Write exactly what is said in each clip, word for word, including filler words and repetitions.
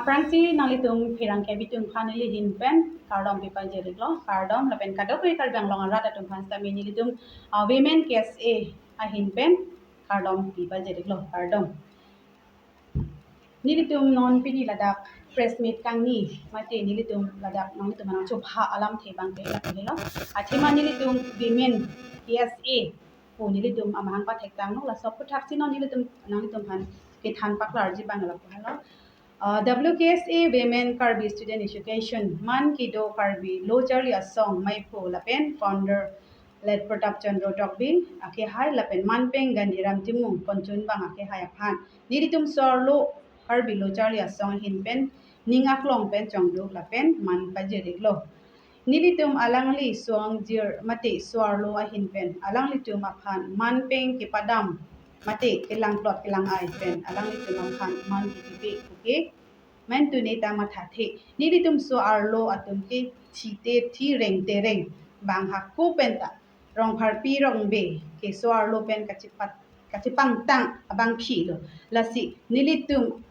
Aphrangsi nanglitum pherangke abitung aphan neli ahin pen kardom pipajir-iklo, kardom lapen kadokave Karbi Anglong arat atum aphan sitame nelitum, ah, Women K S A ahin pen kardom pipajir-iklo, kardom. Nelitum non pini ladak press meet kangni mate nelitum ladak nanglitum aphan nangchobha alamthe abangke lapu helo. Athema nelitum Women K S A pu nelitum amahang pathek tanglo, laso aphuthaksi non nelitum nanglitum aphan kethan paklarji abang lapu helo. Uh, W K S A Women Karbi Student Education, man kedo Karbi Lo Charli Asong maiphu lapen founder Late Pratap Chandra Tokbi akehai lapen manpeng Gandhiram Timung konchunbang akehai aphan nelitum so-arlo Karbi Lo Charli Asong ahin pen ning aklong pen chongduk lapen man pajir-iklo. Nelitum alangli so-angjir mate so-arlo ahin pen alanglitum aphan manpeng kepadam mate kelangplot kelang-ai pen alanglitum aphan man kekipi puke mantu neta mathathe. Nelitum so-arlo atum ke thite thi rengte reng, bang hako penta Rongpharpi Rongbe ke so-arlo pen kachipat kachipangtang abangpi lo. Lasi nelitum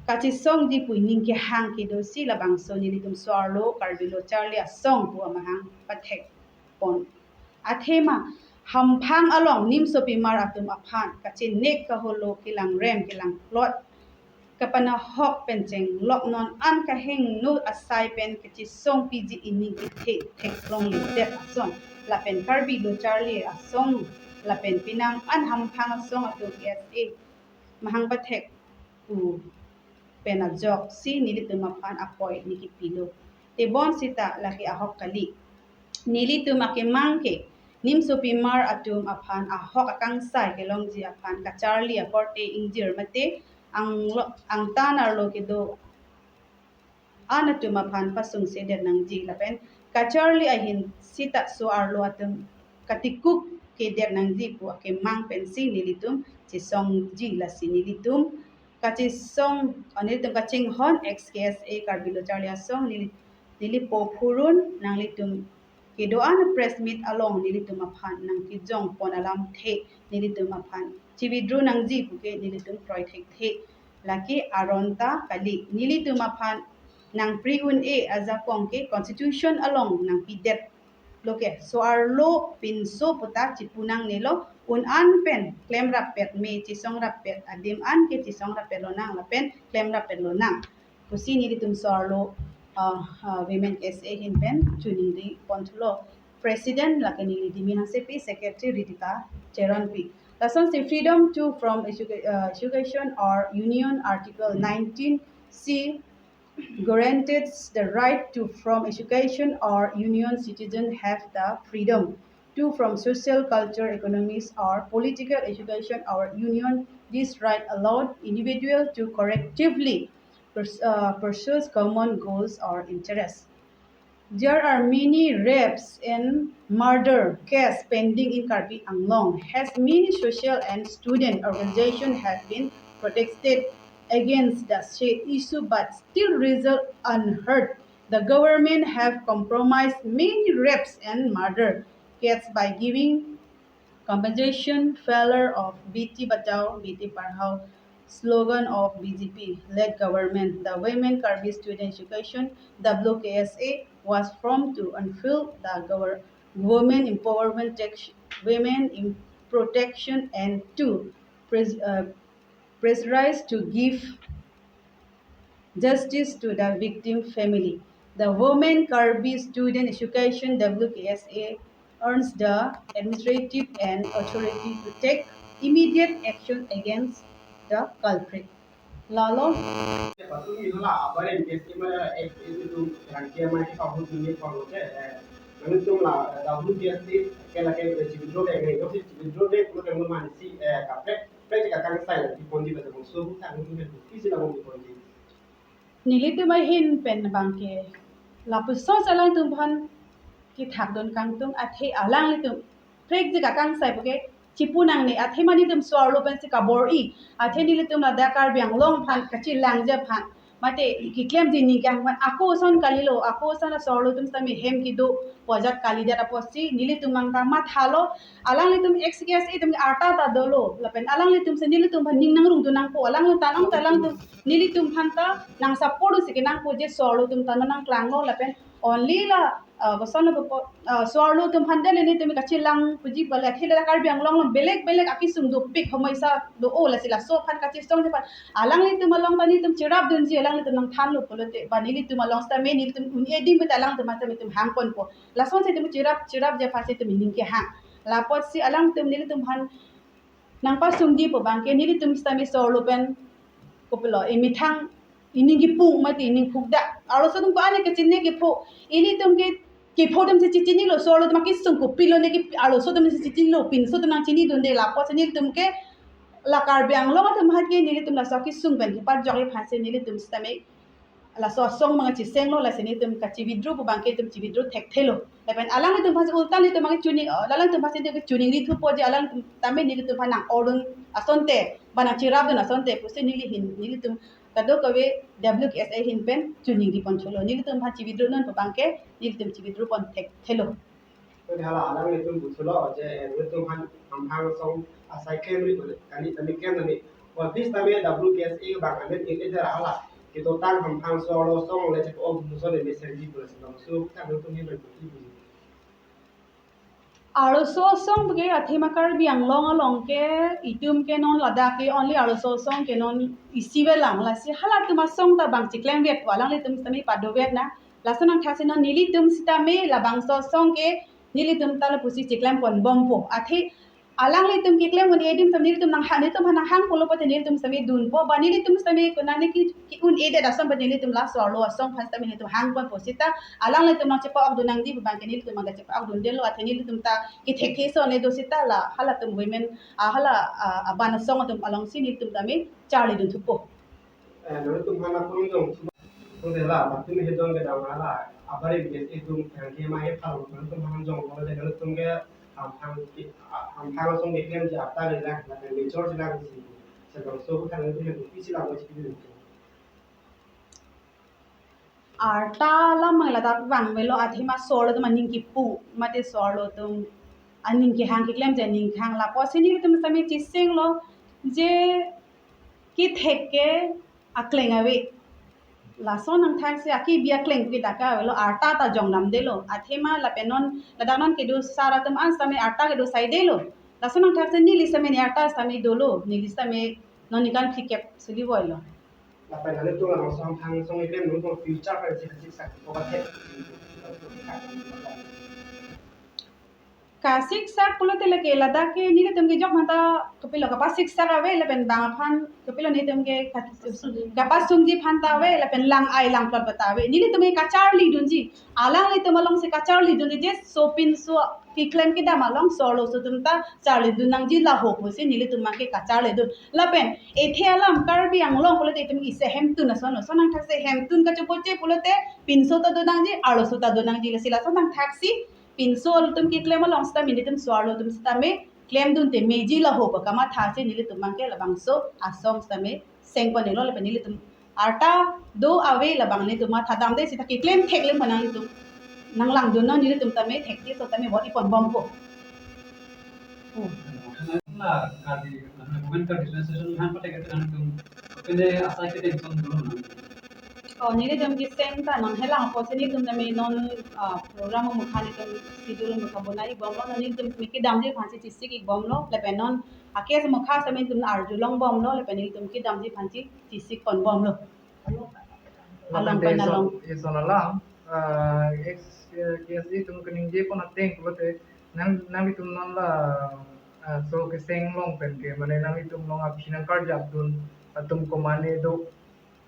kachisongji pu ning kehang kedo si labangso nelitum so-arlo Karbi Lo Charli Asong pu amahang pathek pon. Athema hamphang along nimsopimar atum aphan kachinek kaholo kelangrem kelangplot kapanahok pen chenglok non an kahingno asai pen kachisongpiji ining kethe theklongledet ason lapen Karbi Lo Charli Asong lapen penang an hamphang asong atum K S A mahang pathek pu pen ajoksi nelitum aphan apoi ne kipilo. Tebon sita lake ahok kali. Nelitum akemang ke nimsopimar atum aphan ahok akangsai kelongji aphan kacharli akorte ingjir mate anglo angtan arlo kedo an atum aphan pasungsedet nangji lapen kacharli ahin sita so-arlo atum katikuk kedet nangji pu akemang pensi nelitum chisongji. Lasi nelitum kachisong, ah, nelitum kachinghon ex K S A Karbi Lo Charli Asong neli, neli po phurun nanglitum kedo-an press meet along nelitum aphan nangkejong pon alamthe nelitum aphan chi-withdraw nangji puke nelitum kroi thekthe. Lake aron ta kali, nelitum aphan nangpri un-e ajakong ke constitution along nangpidet lo ke, so-arlo pinso puta chipu nangnelo, un an pen klemrappet me chisongrappet adim an ke chisongrappet lonang lapen klemrappet lonang pusi nelitum so-arlo, ah, ah, Women K S A ahin pen choningri ponthulo. President lake neli Dimi Hansepi, Secretary Ritika Cheronpi. Lasonsi freedom to form educa-, ah, association or union, Article nineteen C guarantees the right to form association or union. Citizens have the freedom to form social, culture, economics or political association or union. This right allowed individual to collectively pers-, uh, pursue common goals or interests. There are many rapes and murder cases pending in Karbi Anglong. Has many social and student organizations have been protested against the said issue, but still result unheard. The government have compromised many rapes and murder cases by giving compensation. Failure of Beti Bachao, Beti Padhao slogan of B J P led government, the Women Karbi Student Education, W K S A, was formed to unfurl the gover-, women empowerment, tec-, women in protection, and to pres-, uh, pressurize to give justice to the victim family. The Women Karbi Student Education, W K S A, earns the administrative and authority to take immediate action against the culprit. Lalo. Patumi hala abare M P S K mane ek itu rangkia mane kahun dunia pang lote. Nangtum la W K S A ke lake chiwithdraw de ngai dosi chiwithdraw de kulo temu mansi kaprek prek jaka kangsai la diponji bata bung so tang nangtum kan bukti sila bung diponji. Nelitum ahin pen abangke lapuson alangtum aphan kethakdun kangtung athe alanglitum prek jaka kangsai puke chipu nangne, athema nelitum so-arlo pensi kabor-i, athe nelitum ladak Karbi Anglong aphan kachilangji aphan mate keklemji ning kehang aphan ako ason kalilo, ako ason la so-arlo atum sitame hem kedo pu ajat kalidet apotsi nelitum abang ta mathalo, alanglitum ex-K S A atum arta ta dolo, lapen alanglitum si nelitum aphan ning nangrungdun nangpo, alanglitum ta nang ta alangtum nelitum aphan ta nang support si kenangpo je so-arlo atum ta nangklanglo, lapen only la, uh, koson lo po, uh, so-arlo atum aphan den nelitum kachelang puji bale athela Karbi Anglong along belek belek akesung dopik homoisa do-o, lasi laso aphan kachesongji aphan alanglitum along ta nelitum cherapdunji, alanglitum nangthanlo pulote ba nelitum along sitame nelitum un-e adim pute alangtum aphan sitame itum hangponpo. Lasonsi itum cherap cherapji aphansi itum ining kehang. Lapotsi alangtum nelitum aphan nangpasungji pu abangke nelitum sitame so-arlo pen kopilo, emethang ining kepung mate ining phukdak. Arloso atum ko-an kachini kepho. Ilitum ke kepho atum si chechinilo, so-arlo atum akesung kopilo ne ke, arloso atum si chechinilo, pinso atum nangchinidunde, lapotsi nelitum ke la Karbi Anglong atum aphan ke nelitum laso akesung pen kepajokji aphansi nelitum sitame laso asong abang chesenglo, lasi nelitum kache-withdraw pu abangke itum che-withdraw thekthelo. Lapen alanglitum aphansi ulta nelitum abang chini, uh, alanglitum aphansi itum chini ri thupo je alanglitum tame nelitum aphan nang-ordun asonte, ba nangcherapdun asonte pusi neli ahin, nelitum kadokave W K S A ahin pen chini ri poncholo. Nelitum aphan che-withdraw non pu abangke nelitum che-withdraw pon thekthelo. Jadi hala alanglitum puthotlo je, eh, nelitum aphan hamphang asong asai klem ri pu, kali tame klem nani. Office tame W K S A abang amen in eder hala kedotang hamphang so-arlo asong le chepa-ok muson le mesenji pu lasi bangso tang nelitum ni bagi. Arloso asong ke athema Karbi Anglong along ke itum ke non ladak ke only arloso asong ke non isi avelang, lasi halatum asong ta bang cheklem vet, alanglitum sitame padovet na. Laso nangthaksi non nelitum sitame labangso asong ke nelitum ta lapusi cheklem ponbompo. Athe alanglitum keklem un-e adim sitame nelitum nang ha, nelitum aphan nanghangpolo pote nelitum sitame dunpo, ba nelitum sitame konane ke, ke un-edet asong pote nelitum la so-arlo asong aphan sitame nelitum hangponpo seta alanglitum nangchepa-okdun nangji pu abangke nelitum abang ta chepa-okdundelo, athe nelitum ta kethekthe ason le do seta la halatum women, ah, hala, ah, aban asong atum alongsi nelitum tame charlidun thupo. Eh, nelitum aphan akurung jong thupo. Pu de la, latum hedon kedam hala, abari bias itum yang ke ma e phal, nelitum aphan jong ko de nelitum ke hamphang ke, ah, hamphang asong keklemji arta le lang, lapen major le lang si. Sebang so ko than nelitum yang isi lang ko si. Arta alam abang ladak vang avelo, athema so-arlo atum aning kepung mate so-arlo atum aning kehang keklemji aning kehang, lapotsi nelitum sitame chesenglo je kethek ke akleng ave. Laso nangthaksi akebi akleng ke dak avelo, arta ta jongdamdelo. Athema lapen non ladak non kedo sar atum an sitame arta kedo saidelo. Laso nangthaksi neli sitame ne arta sitame dolo, neli sitame non nikan phlikep suli voilo. Lapen nanglitum labangso hamphang asong keklem nangtum future pen si kasiksak ko ba thek. Kasiksak pulote lake ladak ke nelitum kejok manta kopilo kapasiksak ave, lapen bang aphan kopilo nelitum ke kat-, kapasungji aphan ta ave, lapen lang-ai langplot ta ave. Nelitum ke kacharlidunji, alanglitum alongsi kacharlidunji je sopinso keklem kedam along so-arloso atum ta charlidun nangji laho pusi nelitum abangke kacharlidun. Lapen ethe alam Karbi Anglong pulote itum isi ahemtun ason, laso nangthaksi hemtun kachopoche pulote pinso ta do nangji, arloso ta do nangji, lasi laso nangthaksi pinso atum keklem along sitame nelitum so-arlo atum sitame klemdunte meji laho pu kamatha si nelitum abangke labangso asong sitame sengpon-iklo, lapen nelitum arta do ave labang nelitum mathadamde seta keklem theklem pu nanglitum nanglangdunnon, nelitum tame thekthe ason tame vote iponbompo. La Karbi, mane Women Karbi Students Association aphan pathek ate nangtum kene asai ke tension dulu nang. Oh, nelitum keseng ta non helang apotsi nelitum tame non, ah, program mukha nelitum schedule mukha bonai-ikbomlo, non nelitum miki damji aphansi chesik-ikbomlo, lapen non akes mukha sitame nelitum arjulongbomlo, lapen nelitum kedamji aphansi chesikponbomlo. Along pen along. Lapen ison, ison alam, ah, ex, eh, K S A atum kaningje pon ateng pulote nang, nanglitum non la, ah, so keseng along pen ke, mane nanglitum along aphi nangkarjapdun atum komane do,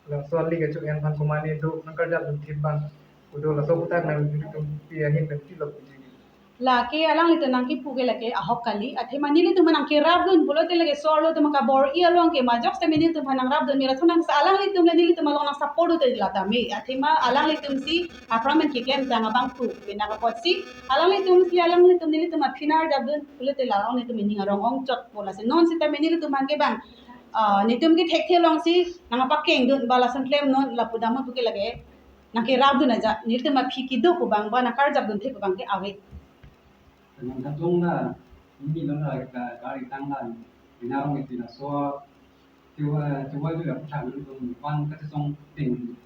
laso ali kecho-en aphan komane do, nangkarjapdun thip abang kedo, laso aputhak nanglitum pi ahin pen pilo puji. Lake alanglitum nangkipu ke lake ahok kali, athema nelitum nangkerapdun pulote lake so-arlo atum kabor-i along ke majok sitame nelitum aphan nangrapdun, mera thunang sa alanglitum le nelitum along nang support dute la tame, athema alanglitum si aphrang pen keklemtang abang thu, penang apotsi alanglitum si alanglitum nelitum aphi nangkarjapdun pulote la alanglitum ining arong ongchotpo, lasi non sitame nelitum abangke bang Ah, netum ke thekthe longsi nangpakengdun ba lason klemnon lapu dam pu ke lake nangkerapdun aja, netum aphi kedo pu abang ba nangkarjapdunthe pu abang ke ave. Nang kachong na, ini lo na ka gari tang na, Rina Ronghang iti na so, tiwa, tiwa ju ya puthak nangtum pan kachesong ding.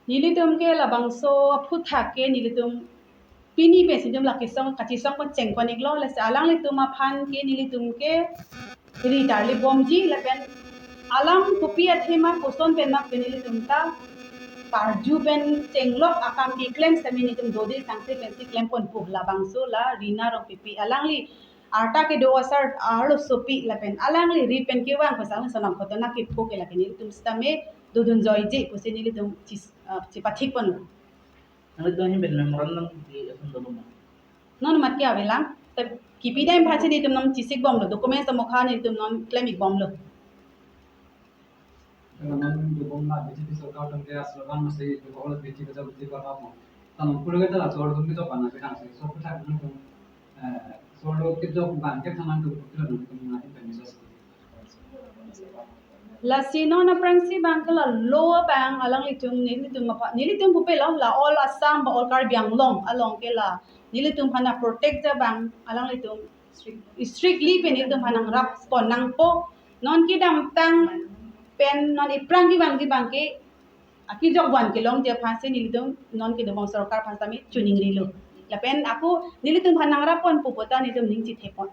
Nelitum ke labangso aphuthak ke nelitum pini pensi netum la kesong, kachesong pon chengpon iklo, lasi alanglitum aphan ke nelitum ke ri tarlibomji lapen alang kopi athema koson pen ma pen nelitum ta parju pen chenglok akam keklem sitame netum dode sangse pensi klemponpo, labangso la Rina Rongpipi alangli arta kedo asar arlosopi lapen alangli ri pen kevang pasang sonam khotona kepo ke lake nelitum sitame dodunjoiji pusi nelitum chis-, ah, chipathikponlo. Nangtum ahin pen memorandum di asan dolo ma? Non mat ke avelang. Ta kipi dam aphansi netum non chisikbomlo. Documents amokha netum non klemikbomlo. Kalau non dukung na B J P sorkar atum ke slogan masi dukung B J P betul betul apa apa. Tanam pulo kita la sor dum kita pana kita si so kita nangtum, eh, sor lo kita bang kita nangtum kita nangtum na itu bisa. Lasi non aphrangsi abang ke la lo abang alanglitum nelitum apa, nelitum pupe lo la all Assam ba all Karbi Anglong along ke la nelitum aphan protect ja abang alanglitum strict-, strictly pen nelitum aphan nangrap pon nangpo. Non kedamtang pen non iphrang kevangji abang ke akejok van kelongji aphansi nelitum non kedobom sorkar aphan sitame choningrilo. Lapen ako nelitum aphan nangrap ponpo puta nelitum ning chithepon.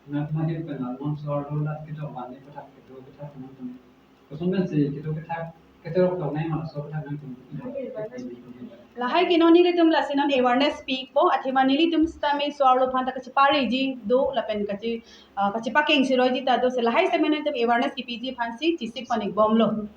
Na mahir pen la non sor lo la kejok van ni kethak kedo kethak nangtum. Koson pensi kedo kethak kedo tok nai ma so kethak nangtum. Lahai ke non nelitum lasi non awareness pipo, athema nelitum sitame so-arlo aphan ta kachipareji do lapen kachi, ah, kachipakeng siroiji ta do, si lahai sitame netum awareness kipiji aphansi chisikpon ikbomlo.